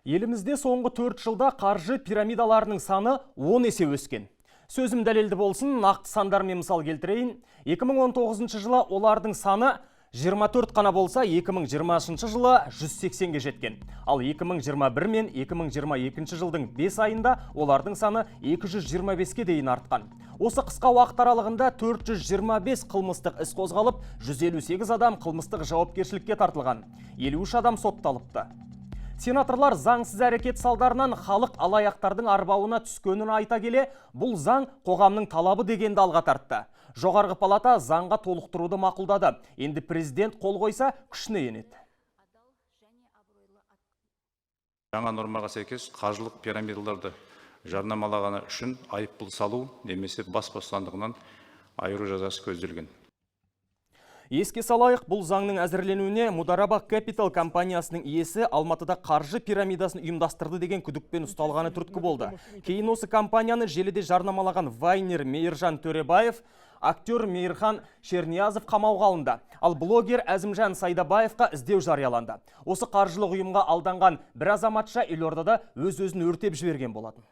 Елімізде соңғы 4 жылда қаржы пирамидаларының саны 10 есе өскен. Сөзім дәлелді болсын, нақты сандармен мысал келтірейін. 2019 жылы олардың саны 24 қана болса, 2020 жылы 180-ге жеткен. Ал 2021 мен 2022 жылдың 5 айында олардың саны 225-ке дейін артқан. Осы қысқа уақыт аралығында 425 қылмыстық іс қозғалып, 158 адам қылмыстық жауапкершілікке тартылған. 53 адам сотталыпты. Сенаторлар заңсыз әрекет салдарынан халық алаяқтардың арбауына түскенін айта келе, бұл заң қоғамның талабы дегенді алға тартты. Жоғарғы палата заңға толықтыруды мақұлдады. Енді президент қол қойса, күшіне енеді. Жаңа нормаға сәйкес, қаржылық пирамидаларды жарнамалағаны үшін айыппұл салу немесе бас бостандығынан айыру жазасы көзделген. Еске салайық, бұл заңның әзірленуіне Мудараба Capital компаниясының иесі Алматыда қаржы пирамидасын ұйымдастырды деген күдікпен ұсталғаны түрткі болды. Кейін осы компанияны желіде жарнамалаған вайнер Мейіржан Төребаев, актер Мейірхан Шерниязов қамауға алынды. Ал блогер Әзімжан Сайдабаевқа іздеу жарияланды. Осы қаржылық ұйымға алданған бір азаматша елордада өз-өзін өртеп жіберген болатын.